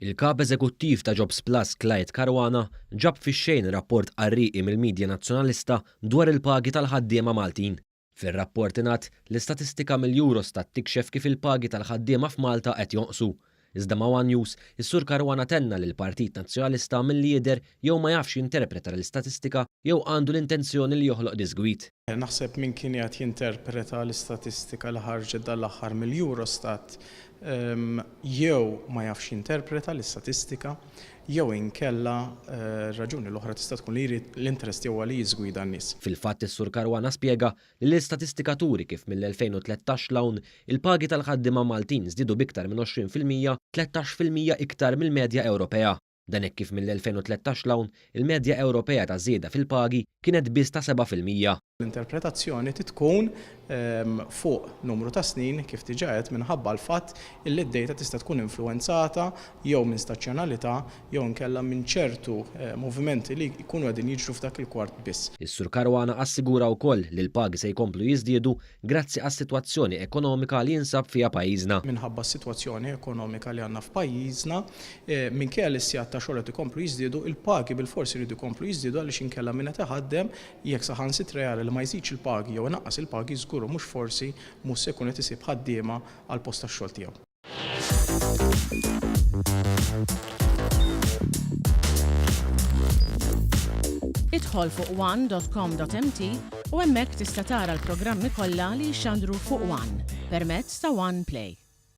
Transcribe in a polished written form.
Il-Kap Eżekuttiv ta' Jobsplus Clyde Caruana ġab fix-xejn rapport qarrieqi mill-midja Nazzjonalista dwar il-pagi tal-ħaddiema Maltin. Fir-rapport ingħad li statistika mill-Eurostat tikxef kif il-pagi tal-ħaddiema f'Malta qed jonqsu. Iżda ma' one News, is-Sur Caruana tenna li l-Partit Nazzjonalista milli jidher jew ma jafx jinterpreta l-istatistika jew għandu l-intenzjoni li joħloq diżgwid. Naħseb min kien qiegħed jinterpreta l-istatistika li ħarġet dan l-aħħar mill-Eurostat jew ma jafx jinterpreta l-istatistika jew inkella r-raġuni l-oħra tista' tkun li jrid l-interess tiegħu huwa li jiżgwida n-nies. Fil-fatt is-Sur Caruana spjega li l-istatistika turi kif mill-2013 'l hawn, il-pagi tal-ħaddiema Maltin żdiedu b'iktar minn 20%, 13% iktar mill-medja Ewropea. Dan hekk kif mill-2013 'l hawn, il-medja Ewropea ta' żieda fil-pagi kienet biss ta' 7%. L-interpretazzjoni trid tkun fuq numru ta' snin, kif diġà għedt, minħabba l-fatt illi d-dejta tista' tkun influwenzata jew minn staġjonalità jew inkella minn ċertu movimenti li jkunu qegħdin jiġru f'dak il-kwart biss. Is-Sur Caruana assigura wkoll li l-pagi se jkomplu jiżdiedu grazzi għas-sitwazzjoni ekonomika li jinsab fiha pajjiżna. Minħabba s-sitwazzjoni ekonomika li għandna f'pajjiżna, minkejja li s-sigħat ta' xogħol qed ikomplu jiżdiedu, il-pagi bilfors iridu jkomplu jiżdiedu għaliex inkella min qed iħaddem Jekk saħansitra jara li ma jżidx il-pagi jew inaqqas il-pagi żgur u mhux forsi mhux se jkun qed isib ħaddiema għall-post tax-xogħol tiegħu. Idħol fuq one dot com dot mt u hemmhekk tista' tara l-programmi kollha li jixxandru fuq one permezz ta' One Play.